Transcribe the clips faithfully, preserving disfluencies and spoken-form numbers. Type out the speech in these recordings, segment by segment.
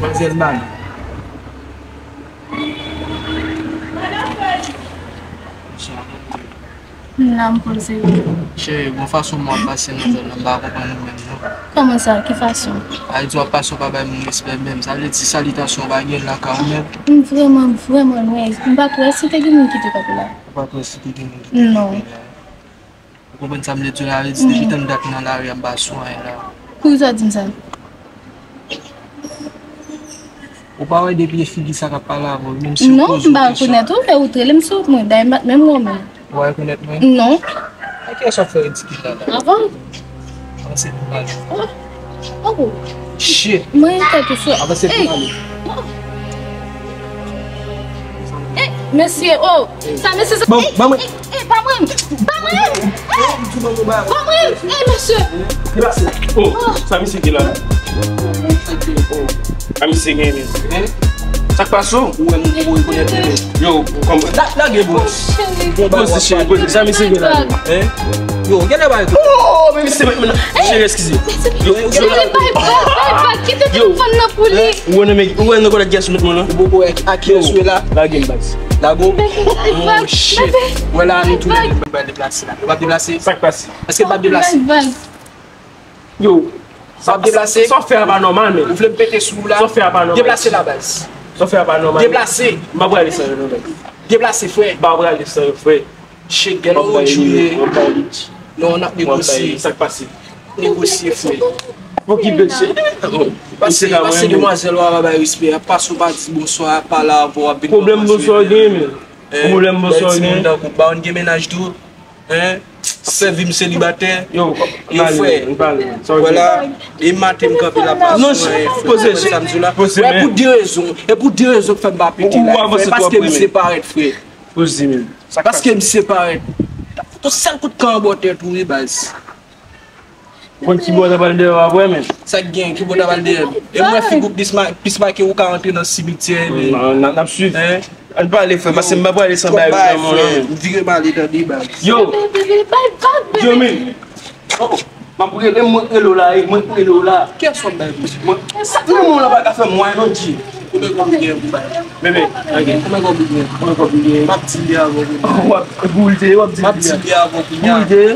Manzèl Mali. M la, m poze wi. Cheri, bon fason mwen ap pase nan zòn nan, m pa konprann ou menm non. Kòman sa? Ki fason? Sa vle di w ap pase, w pa bay moun respè menm. Sa vle di salitasyon pa gen lakay ou menm. M vrèman, vrèman lwen. M pa t wè si te gen moun ki te kanpe la. Ou pa t wè si te gen moun ki te kanpe la? Non. Ou konprann sa m vle di w la? Sa vle di depi tann dat nan lari a m pa sou anyen la. Poukisa w di m sa? Ou pa wè depi e figi sa k ap pale avè w, menm si w poze w kesyon. Non, m pa rekonèt ou, lè ou t rele m sou wout mwen, dayè m pa t menm wè w menm. Ou pa rekonèt mwen? Non. A kiyès w ap fè ridikil la la? Avan. Avanse pou m ale. Oh. Oh. Shit. Mwen tèt ou sou. Avanse pou m ale. Oh. Eh, mesye, oh. Sa mesye sa. Bon, ban mwen. Eh, pa mwen! Pa mwen! Eh! Pa mwen! Eh, mesye! Deplase. Oh, sa misye gen la? Sa misye gen, men. Sa k pase w? Ou wè m, ou rekonèt mwen, men. Yo, kòm. La, lage, bro. Poze, cheri, poze. Sa misye gen la? Hein? Yo, gen bagay. Oh, men misye, men, men, cheri, eskize. Yo, yo, bay vag, bay vag, kite telefòn nan pou li. Ou wè nan men, ou wè nan kòlèt gason met mwen lan? Ou poko wè a kiyès ou ye la? Lage m, baz. Lage w? Oh, shit. Wè la, nou tou lè nou pral deplase la. Nou pap deplase? Sa k pase? Èske n pap deplase? Yo. Pap deplase? Sa w fè a pa nòmal, men. Ou vle m pete sou ou la? Sa w fè a pa nòmal. Deplase la, baz. Sa w fè a pa nòmal. Deplase. M pa prale san yo non, baz. Deplase, frè. M pa prale san yo, frè. Shit, gen lòt ou ye. Non, n ap negosye. Sa k pase? Negosye, frè. Pou ki bèl shit? Pase, pase demwazèl ou a pa bay respè. Pase ou pa di bonswa, pale avè w ap vin. Pwoblèm bonswa w genyen, men. Pwoblèm bonswa w genyen. Ba w gen mennaj tou. Hein? Ap fè vi m selibatè. Yo, frè. Vwala. E maten m kanpe la pase. Non, poze. Sa m di w la. Poze, men. E pou de rezon. E pou de rezon k fè m pa pete la. Frè, paske m separate, frè. Poze, men. Paske m separate. Ou sèl kout kan anbò tèt ou wi, baz. Ou konn ki bò w ta pral dèyè w apre, men. Sa k gen, ki bò w ta pral dèyè m? E mwen figi w plis ma-, plis make ou ka antre nan simityè, men. N ap swiv. Hein? Ann pale, frè, paske m pa prale san bay ou nan men w non, men. M vire m ale, tande, baz. Yo! Bebe, bebe, bay vag, bebe. Yo, men. Oh, m ap rele, mwen rele w la, e mwen rele w la. Kiyès w ap bay, mesye? Mwen, sa, nan men w la pa ka fè m mwayen non, G. Konbyen kòb ou gen pou bay? Bebe, ok. Konbyen kòb ou gen? Konbyen kòb ou gen? M ap di li avè w kounye a. W ap, pou li te ye, w ap di li. M ap di li avè w kounye a. Pou li te ye,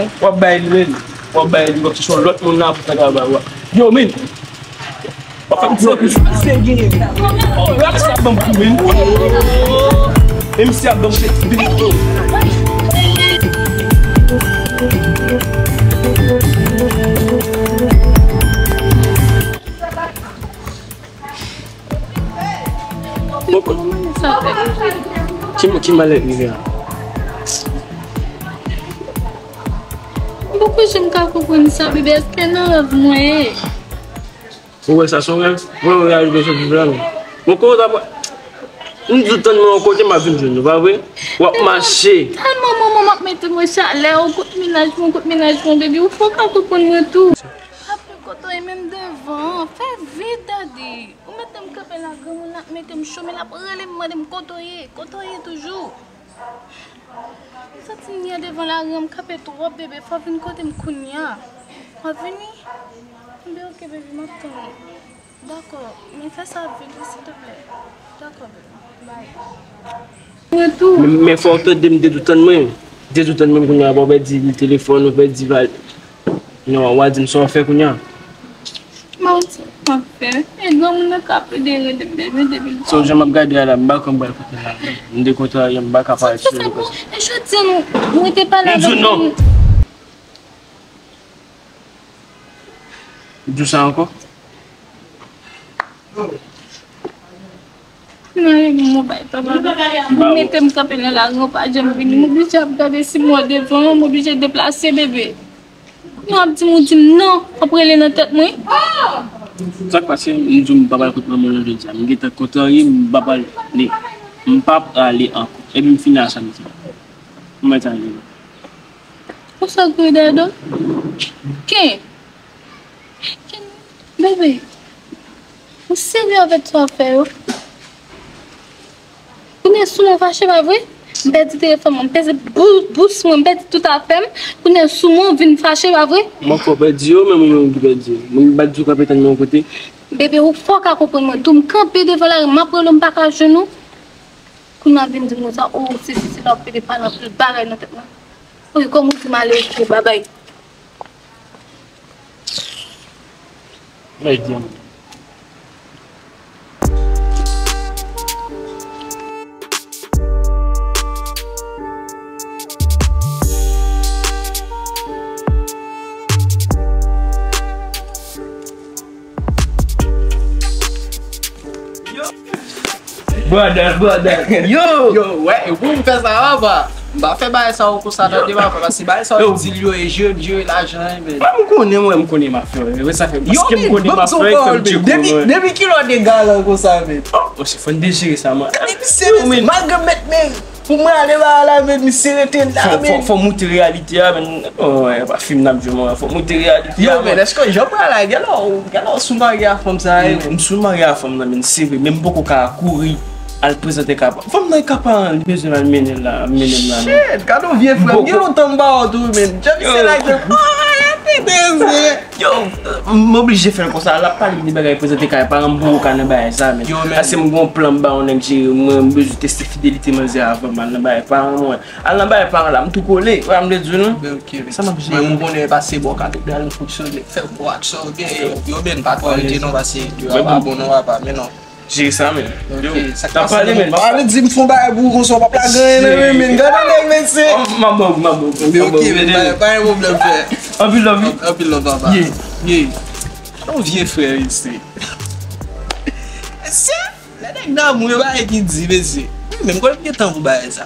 w ap bay li, men. W ap bay li, w ap chèche yon lòt moun la pou fè travay ou a. Yo, men. W ap fè m di w anpil. Misye genyen. Rap sa ban m kou, men. E misye ap ban m kou. Ki, ki malè rive a? M poko janm ka konprann sa, bebe. Èske nan rèv mwen ye? Ou wè sa, se yon rèv? Mwen wè rèv mwen sot viv la, non. Bon, kote w t ap, m di w tann mwen yon kote, m ap vin jwenn ou, pa vre? W ap mache. Tann mwen, mwen, mwen, m ap mete mwen chalè, ou kote mennaj mwen, ou kote mennaj mwen, baby, ou fò ka konprann mwen tou. Apre kote w ye menm devan, fè vit, daddy. Ou mete m kanpe la, granmoun la mete m chome, l ap rele m, mande m kote w ye, kote w ye toujou. M santi m nye devan lari an, m kanpe twòp, bebe, fò w vin kote m kounye a. W ap vini? Enben, ok, baby, m ap tann ou. Dakò, men fè sa vit, wi, silteplè. Dakò, bebe. Bye. Mwen tou. Men, men fò w tande m, detou tann mwen. Detou tann mwen kounye a, bon, w pèdi telefòn, w pèdi val. Non, w a di m sa w fè kounye a. Mwen di, m ap fè. E granmoun nan ka plede rele m, bebe, depi l. So, jan m ap gade a la, m pa konn pral kote la. M te kontrarye, m pa ka parèt sou li konsa. E jodi a, nou, mwen te pale avèk nou. M di w non. Ou di sa ankò? Nan, e bon, bay, papa. Ou mete m kanpe nan lari, ou pa janm vini. M oblije ap gade si mò devan, m oblije deplase, bebe. Kounya w ap di m, ou di m non, w ap rele nan tèt mwen. Sa k pase, m di w m pa pral kot manman w jodi a. M gentan kontrarye, m pa pral li. M p ap ale ankò. Epi m fini a sa m di. M mèt ale. Konsa w ap kriye dèyè do m? Ken? Ken? Bebe, ou serye avèk sa w ap fè yo? Kounye a sou mwen fache, pa vre? M pèdi telefòn mwen, m pèdi bou-, bous mwen, m pèdi tout afè m. Kounye a sou mwen w vin fache, pa vre? Mwen fò pèdi yo, men mwen menm ki pèdi yo. Mwen pa di w kanpe tann mwen yon kote. Bebe, ou fò ka konprann mwen tou. M kanpe devan lari, m ap rele w, m pa ka jwenn ou. Kounye a vin di m konsa, o, sesi, sela, w ap pede pale anpil bagay nan tèt mwen. Wi, kòm ou di m ale, oke, babay. Mèt di m. Brother, brother. Yo! Yo, wè, e pou m fè sa, papa. M pa fè bagay sa yo konsa tande, papa, paske bagay sa yo di l yo e je, je lajan, men. Mwen, m konnen, mwen, m konnen mafya yo. E sa fè, paske m konnen mafya yo, fè m tcheko, mwen. Depi kilè w te galan konsa, men? Oh, monchè, fò n dejere sa, mwen. Gade misye, men, malgre m mèt, men, pou mwen ale ba la, men, misye rete la, men. Fò, fò, fò moute reyalite a, men. Oh, wè, pa fim n ap jwe, mwen. Fò moute reyalite a, mwen. Yo, men, èske jan pral la, gèlè w, gèlè w sou marye a fanm sa, e? M sou marye a fanm nan, men, se vre, men m poko ka kouri al prezante kay pa-, fanm nan e ka paran l, li bezwen m al mennen l la, mennen m la, men. Shit, gade yon vye frè m, gen lontan m pa wè w tou, men. Jan misye la, gen, oh, la tete, yo, m oblije fè l konsa, l ap pale m de bagay prezante kay paran m, m poko ka nan bagay sa, men. Yo, men. Paske m gon plan m ba yon nèg jere, mwen, m bezwen teste fidelite manzè avan m al nan bagay paran mwen. Al nan bagay paran la, m tou kole, wè, m te di w non. Men, ok, men. Sa m ap jere. Mwen, m konnen pase bò katedral, m fonksyone, fè gwo aksyon, ok, yo, yo, men, pa twò rete non, paske yo a pa bon non, papa, men non. Jere sa, men. Yo, sa k pase, men? Pa vle di m fè yon bagay pou ou konsa, w p ap lage anyen nan men, men. Gade nèg, mesye. M ap ban w, m ap ban w. Men ok, men, pa, pa gen pwoblèm, frè. Anpil love, wi. Anpil love, papa. Yeah. Yeah. Yon vye frè isi. Mesye, lè nèg damou, yo bagay ki di, mesye. Wi, men m konnen m gen tan pou bagay sa.